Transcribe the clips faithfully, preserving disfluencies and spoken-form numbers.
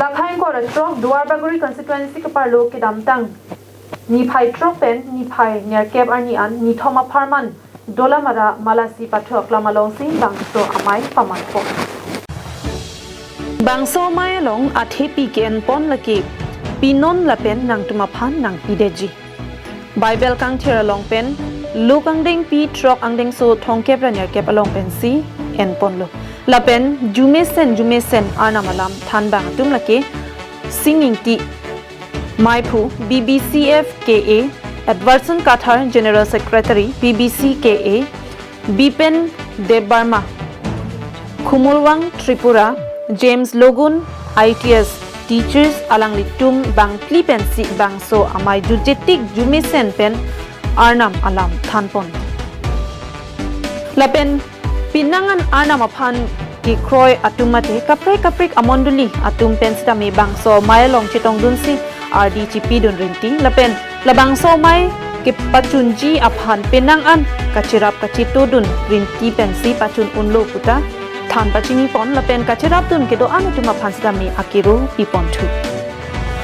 Akhai kor throk Duarbagori constituency keparlo kedamtang niphai throk pen niphai nerkep arni an nithom apharman Dolamara Malasi Pathu aklam alongsi bangso amei pamanpon. Bangso amei along athepi ke-enpon lake pinon lapen nangtum aphan nangpidetji. Bible kangthir along pen Luk angdengpi throk angdengso thomkep ra nerkep along pensi enponlo. Lapen jumesen jumesen Arnam alam thanbang atum lake Sing Ingti, Maiphu, B B C F K A, Edwardson Kathar, General Secretary, B B C K A, Bipen Debbarma, Khumulwang Tripura, James Logun, I T S teachers, alanglitum bangphli pensi bangso amei jutjetik jumesen pen Arnam alam thanpon. Lapen penang an Arnam aphan kekroi atum mate kaprek kaprek amondoli atum pen sitame bangso amei along chetongdunsi ardi chipidun rinti. Lapen labangso amei kepachunji aphan penang an kacherap kachetodun rinti pensi pachun unlo puta than pachinipon lapen kacherapdun kedo-an atum aphan sitame akero piponthu.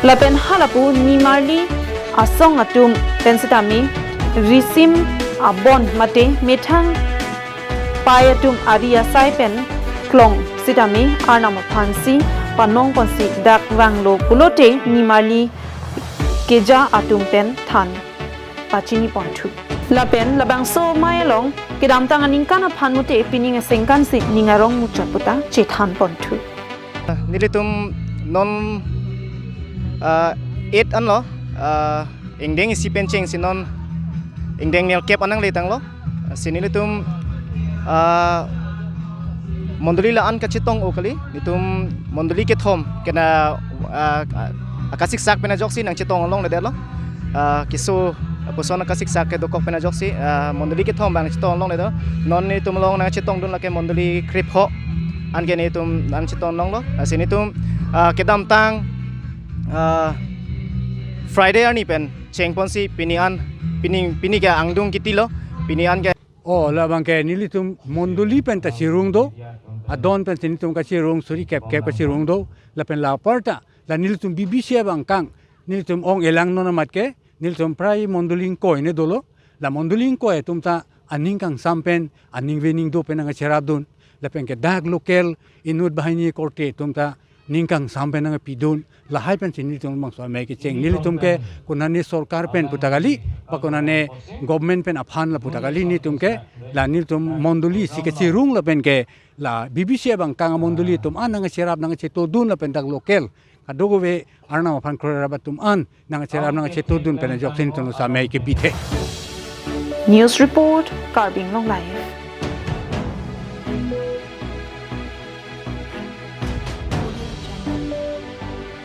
Lapen halapu nimarli asong atum pen sitame risim abon mate methang pai atum ari asai pen klong sitame Arnam aphansi panongponsi dak vanglo pulote nimarli keja atum pen than pachiniponthu. Lapen labangso amei along kedamtang aningkan aphan mute pining asengkansi ning arong muchot puta chethanponthu. Nelitum non, ah, eight anlo, ah, ingdeng isi pen chengsi non ingdeng nerkep an nangletanglo. Si nelitum, ah, mondoli la-an kachetong-o kali, nelitum mondoli kethom kena, ah, ah, akasiksak pen ajoksi nangchetong longledetlo. Ah, keso apuson akasiksak kedokok pen ajoksi, ah, mondoli kethom abang chetong longledetlo. Non nelitum along nangchetongdun lake mondoli krepho. Anke nelitum nangchetong longlo. Ah, si nelitum, ah, kedamtang, ah, Friday arni pen chengponsi pini an, pini, pini ke angdung kitilo, pini an ke. O, labang ke nelitum mondoli pen ta chirung do, adon pensi nelitum kachirung suri kep kep kachirung do, lapen la apar ta, la nelitum B B C F angkang, nelitum ong elang non amat ke, nelitum prai mondoli ingkoi ne dolo, la mondoli ingkoi atum ta aning kangsam pen, aning vening do pen nangcherapdun, lapen ke dak local inut banghini korte atum ta ning kangsam pen nangpidun, lahai pensi nelitum bangso amei kecheng. Nelitum ke konane sorkar pen puta kali, ba konane government pen aphan la puta kali, nelitum ke la nelitum mondoli si kachirung lapen ke la B B C F angkang amondoli atum an nangcherap nangchetodun lapen dak local kadokave Arnam aphan kroi rap atum an nangcherap nangchetodun pen ajoksi nelitum bangso amei kebithe. News report, Karbi Anglong Live.